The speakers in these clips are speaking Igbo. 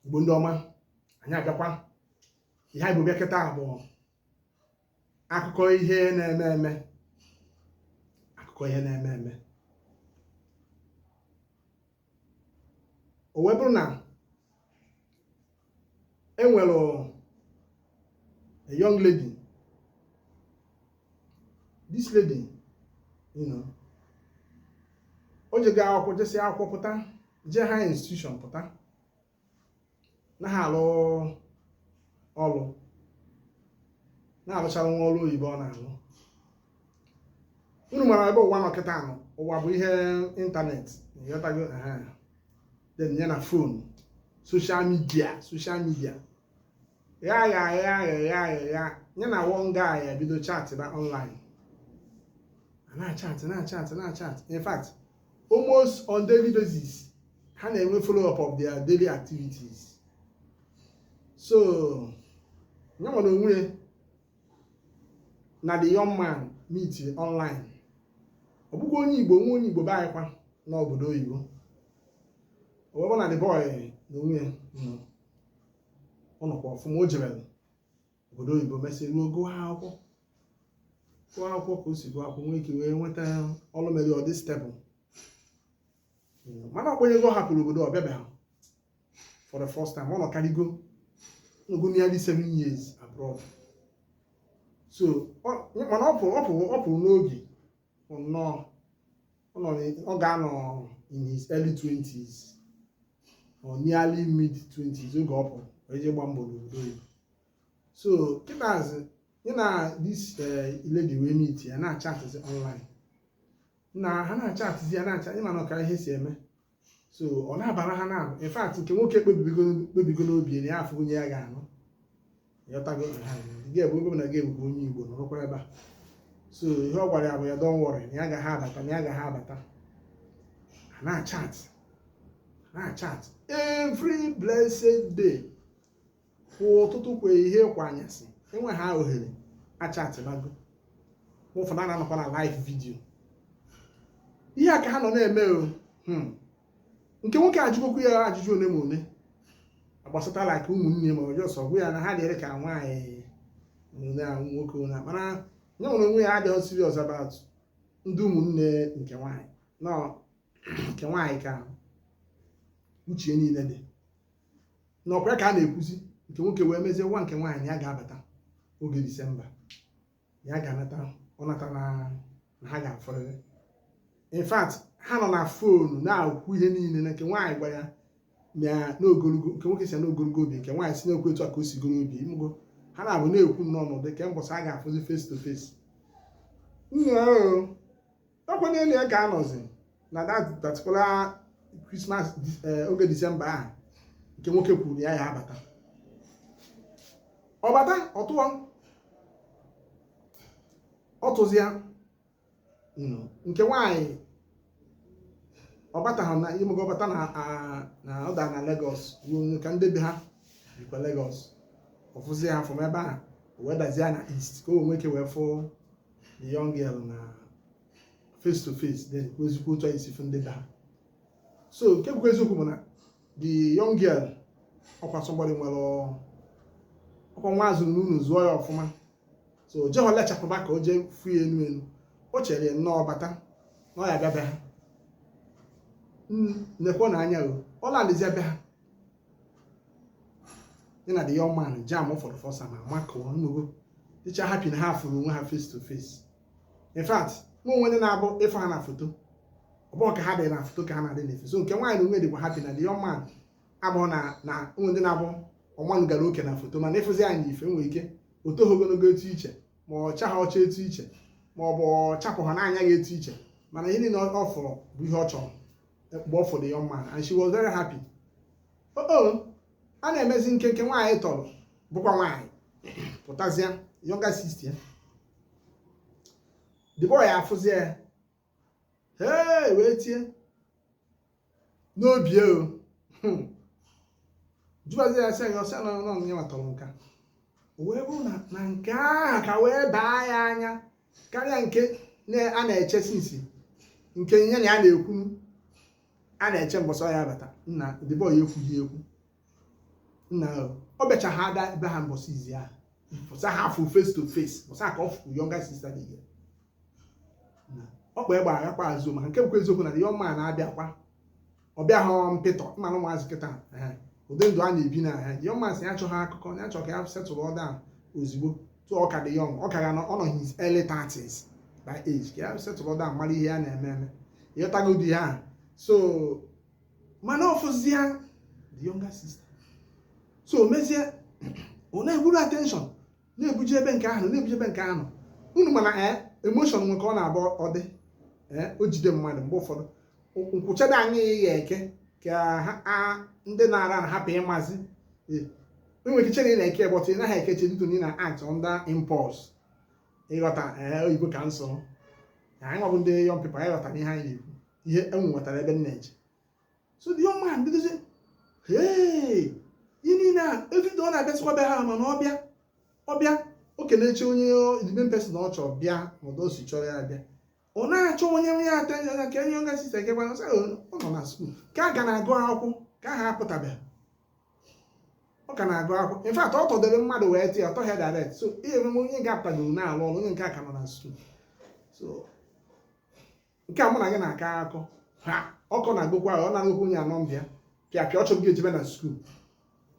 Igbo ndị ọma, anyị abịakwa. Ihe anyị bu bịa kịta bụ akụkọ ihe na-eme eme, akụkọ ihe na-eme eme. O wee bụrụ na e nwere a young lady. This lady, o jego akwụkwọ, jesịa akwụkwọ pụta, jee higher institution pụta, na ha alụ ọlụ, na-alụchara nwa ọlụ oyibo ọ na-alụ. Unu mara ebe ụwa nọ kịta nọ, ụwa bụ ihe ịntanetị, ịghọtago? Then ya na phone, social media, social media gha gha gha gha gha. Ya na one guy ebido chatịba online, na-achat, na-achat, na-achat. In fact, almost on daily basis, ha na-enwe follow up of their daily activities. So ya nwere onwe na the young man meet online. Ọ bụkwa onye Igbo, nwa onye Igbo be anyị kwa n'obodo oyibo. O wee bụ na the boy na onwe ya ọ nọkwa ọfụma. O jebere obodo oyibo, mesịa ruo, gụọ akwụkwọ, gụọ akwụkwọ. Ka o si gụọ akwụkwọ, nwee ike wee nweta ọlụ mere ọ dị stable, mana ọ kwenyego ọ hapụrụ obodo, ọ bịabeghị for the first time. Ọ nọkarịgo nogo nearly 7 years abroad. So mana ọ pụrụ n'oge nnọọ ọ ga-anọ in his early 20s or nearly mid 20s oge ọ pụrụ wee jee gba mbọ n'obodo oyibo. So kịtazi, ya na this lady wee meet ya, na-achatịzi online, na ha na-achatịzi ya, na-achat. Ịma na ọka ihe si eme, so ọ na-abara ha na in fact, nke nwoke kpebigo n'obi na ya afụ onye ya ga-anụ, ịghọtago? Gị bụ oge na gị bụ onye Igbo nọrọkwa ebe a. So ihe ọ gwara ya bụ ya don't worry, na ya agaghị abata, na ya agaghị abata. Ha na-achat, na-achat every blessed day, kwa ụtụtụ, kwa ihe, kwa anyasị. Enwe ha ohere achatịbago. Ụfọdụ a na-anọkwa na live video. Ihe a ka ha nọ na-eme o. Nke nwoke ajụgokwu ya ajụjụ one ma one gbasata like ụmụnne ma ọjọọ sọ gwa ya na ha dịrị ka nwaanyị na nwoke na, mana ya nwere onwe ya adịghị serious about ndị ụmụnne nke nwaanyị nọ. Nke nwaanyị ka uche niile dị n'ọkwa ka a na-ekwuzi. Nke nwoke wee mezie nwa nke nwaanyị ya ga-abata oge Disemba, ya ga-anata, ọ nata na ha ga-afọrịrị. In fact, ha nọ na phone na-ekwu ihe niile na nke nwaanyị gwara ya na n'ogologo, nke nwoke si na n'ogologo obi, nke nwaanyị si na-ekwu etu a ka o si goro obi ịmụgo. Ha na-abụ na-ekwu nnọọ n'ụdị ke mbọsị a ga-afụzi face to face. Nna, ọkwa n'elu ya ka anọzi na that particular Christmas, oge Disemba ahụ nke nwoke kwuru ya ya abata. Ọ bata, ọ tụọ, ọ tụzi ya. Nke nwaanyị ọ bataghị na imego, ọ bata na ọ dara na Lagos ruo ka ndị be ha bikwa Lagos. Ọ fụzi ya from ebe ahụ, o wee dazie na East ka o nwee ike wee fụ the young girl na face to face, then kwezikwa otu anyị si fụ ndị be ha. So nke bụkwa eziokwu bụ na the young girl, ọkwa somebody nwere ọkwa nwa azụrụ n'ụlọ, zụọ ya ọfụma. So o jeghọ lechapụba ka o jee fụ ya enu enu. O chere ya nnọọ bata na ọ ya bịa be ha nekwa na anya o. Ọ landịzi be ha, ya na the young man jam for the first time, amakụọ nnugo, dịcha happy na ha fụrụ onwe ha face to face. In fact, mụ onwe ndị na-abụ ịfụ ha na foto, ọ bụghị ka ha dị na foto ka ha na-adị n'efe. So nke nwaanyị na onwe dịkwa happy na the young man abụghị na onwe ndị na-abụ ọmanụ gara oke na foto, mana ịfụzi anyị n'ife nwere ike o toghị ogologo etu iche, ma ọ chaghị ọcha etu iche, ma ọ bụ ọ chapụ ha n'anya ya etu iche, mana ihe niile ọ fụrụ bụ ihe ọ chọrọ mgbe ọ fụrụ the young man, and she was very happy. O a na-emezi nke nwaanyị tọrọ bụkwa nwaanyị pụtazịa, younger sister ya. The boy afụzie ya, hey, wee tie n'obi o. Jụbazie ya, sị ya, ọsị na nọ ya tọrọ nka. O wee bụrụ na nke ahụ ka wee baa ya anya karịa nke a na-eche since nke ya na ya na-ekwu, a na-eche mbọsọ ya bata. Nna, the boy ekwughị ekwu. Nna, ọ bịacha ha ada ebe ha mbọsị izi ahụ, pụta ha afụ face to face, pụta ka ọ fụ younger sister dị ya. Ọ kpa egbe agakwa azụ. Maka nke bụkwa eziokwu na the young man na-abịakwa, ọ bịaghị mpịtọ mmanụ ụmụazị kịta, ụdị ndụ a na-ebi na the young man si ya achọghị akụkọ, ya chọrọ ka ya settle down ozugbo. Tụ ọ ka dị young, ọ ka ga ọ nọ his early 30s by age, ka ya settle down, mara ihe ya na-eme eme, ịghọtago di ya. So mana ọfụzia the younger sister, so mezie ọ na-eburu attention, na-ebuje ebe nke ahụ, na-ebuje ebe nke ahụ. Unu mana ee, emotion nwe ka ọ na-abụ, ọ dị ee, o jide mmadụ mgbe ụfọdụ, nkwụchado anyị ya eke ka ha ndị na-ara na hapụ ịmazi. Enwere ike chere ị na-eke, but ị naghị ekeche due to na ị na-act under impulse, ịghọta? Ee, oyibo ka nsọ anyị nwabụ ndị young people, anyị ghọtara ihe anyị na-ekwu, ihe enwe nwetara ebe m na-eje. So the young man bidozie, hey, ihe niile a everyday ọ na-abịasịkwa be ha. Mana ọbịa ọbịa oke na-eche onye the main person ọ chọrọ bịa, n'ụdị o si chọrọ ya bịa, ọ na-achọ onye nwe ya attention ka enye younger sister nke gwana ọ nọ na school, ka a ga na-agụ akwụkwọ, ka aha apụtabeghị, ọ ka na-agụ akwụkwọ. In fact, ọ tọdere mmadụ wee tie ọtọ ya direct. So ihe eme, onye nke apụtagoro na-alụ ọrụ, onye nke a ka nọ na school. So nke a mụ na gị na-akọ akọ ha, ọkọ na-agụkwa, ọ na-agụkwa onye anọ mbịa pịa pịa, ọ chọrọ gị ejebe na school.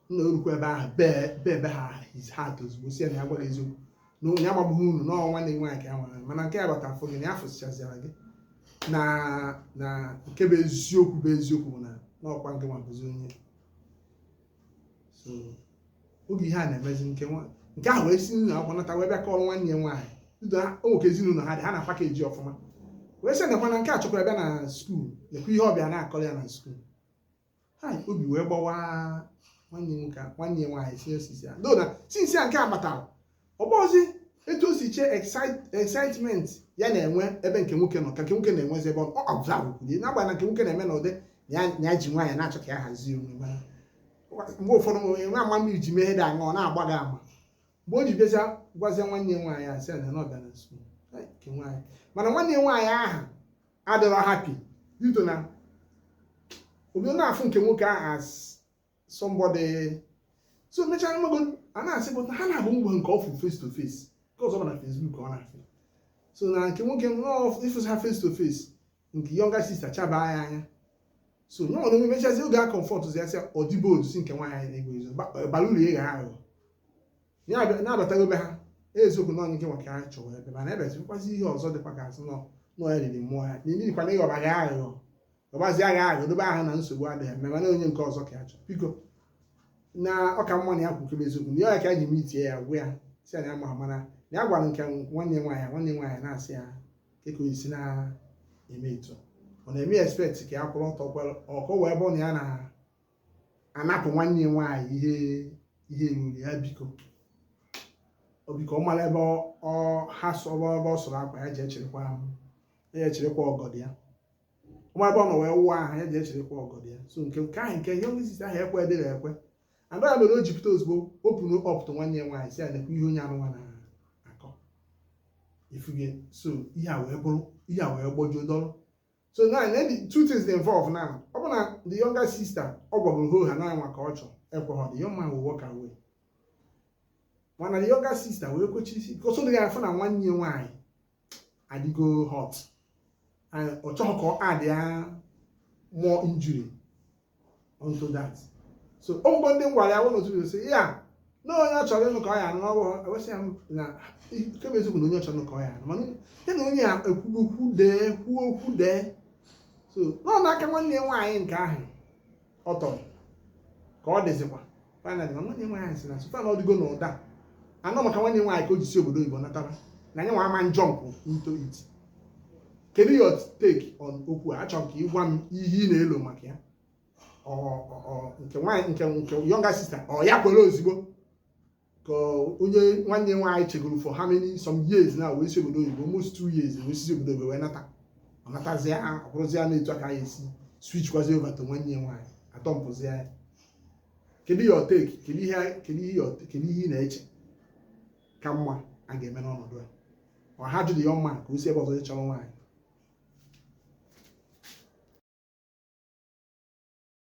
Nna, orukwa ebe ahụ, bee bee ebe ha his heart ozugbo, si ya na ya gwara eziokwu na onye amagbughi unu n'ọnwa nwanne nwaanyị ka ya nwere, mana nke ya gbata afọ gị na ya fụsịchazịara gị na nke bụ eziokwu, bụ eziokwu bụ na n'ọkwa nke nwa bụzi onye. So oge ihe a na-emezi, nke nwa nke ahụ wee si n'ụlọ akwụkwọ nata, wee bịa kọrọ nwanne ya nwaanyị. O nwoke ezinụlọ ha dị ha na package ọfụma, wee sị nekwa na nke a chọkwara bịa na school, nekwa ihe ọbịa na-akọrọ ya na school ha. Obi wee gbawa nwanne nwoke, nwanne ya nwaanyị si osisi ya do na since ya nke a batara, ọgbọzi etu o si chee excitement ya na-enwe ebe nke nwoke nọ, ka nke nwoke na-enwezi ebe ọ observe kwuru, n'agbanyeghị na nke nwoke na-eme na ụdị na ya ji nwaanyị na-achọ ka ya hazie onwe. Mana mgbe ụfọdụ nwe ama mmiri ji mee ihe dị aṅa, ọ na-agba gị ama. Mgbe o ji bịazịa gwazie nwanne ya nwaanyị a, sị ya na ọ bịa na school nke nwaanyị, mana nwanne ya nwaanyị ahụ adịrọ happy due to na obido na-afụ nke nwoke ahụ as somebody. So mechaa mmago a na-asị bụ ha na-abụ mgbe nke ọfụ face to face, nke ọzọ bụ na Facebook ọ na-afụ. So na nke nwoke ịfụsị ha face to face, nke younger sister chaba ya anya. So nye nwere onwe mechazi oge a comfort ya, sị ọ dịbe otu si nke nwaanyị na-egwu ezo bara uru ịgha aghụghọ na-abatago be ha. Eziokwu na onye nke nwa ka ha chọrọ ebe, mana ebezikwazi ihe ọzọ dịkwa ka asị nọ ya riri mmụọ ya na emirikwa na ịghọba gị aghụghọ, ghọbazie agha aghụghọ, dobe ahụ na nsogbu adịghị eme. Mana onye nke ọzọ ka ya chọrọ, biko, na ọ ka mma na ya kwukebe eziokwu na ya ka ya ji mitie ya, gwa ya si ya na ya ma, mana na ya gwara nke nwanne nwaanyị, nwanne nwaanyị na-asị ya ka o si na-eme etu ọ na-eme, expect ka ya kwụrụ ọtọ ọkọ wee bụ na ya na-anapụ nwanne ya nwaanyị ihe ruru ya. Biko, ọ biko, ọ mara ebe ọ ha sọ, ebe ọ sụrụ akwa ya ji echerekwa ya, echerekwa ọgọdọ ya. Ọ mara ebe ọ nọ wee wụọ ahụ ya ji echerekwa ọgọdọ ya. So nke ahụ, nke young sister ahụ ekwe dịrị ekwe ada ya mere o ji pụta ozugbo, open up to nwanne ya nwaanyị, si ya nekwa ihe onye anụnwa na-akọ ifuge. So ihe a wee bụrụ ihe a wee gbojuo dọrọ. So now the two things dey involve now. Ọ bụ na the younger sister ọ gwagoro ho ha na nwa ka ọ chọrọ ekweghọ, the young man will walk away. Mana the younger sister wee kwechiri ka o dịghị afọ na nwanne ya nwaanyị adịgo hot and ọ chọghị ka ọ add ya more injury onto that. So ọ mbọ ndị m gwara ya one otu sị ya na onye ọ chọrọ ịnụ ka ọ ya anụ, ọ bụ ewesị ya na nke bụ eziokwu na onye ọ chọrọ ịnụ ka ọ ya anụ, mana ya na onye a ekwugo okwu dee, kwuo okwu dee. So nọ n'aka nwanne ya nwaanyị nke ahụ ọ tọrọ ka ọ dịzikwa finally. Na nwanne ya nwaanyị sị na so far na ọ dịgo n'ụda anọ maka nwanne ya nwaanyị ka o ji si obodo oyibo natara na anyị nwa ama jump into it. Kedu your take on okwu a? Achọrọ m ka ị gwa m ihe ị na-elo maka ya. Ọ nke nwaanyị, nke younger sister, ọ ya kwere ozugbo ka onye nwanne nwaanyị chegoro for how many some years now, wee si obodo oyibo, almost 2 years, wee si obodo oyibo wee nata, ọ natazie, ọ bụrụzie na etu aka ya esi switch kwazie over to nwanne ya nwaanyị, atọmpụzie ya. Kedu your take? Kedu ihe ị na-eche ka mma a ga-eme n'ọnọdụ a? Ọ ha jụ the young man ka o si ebe ọzọ chọrọ nwaanyị?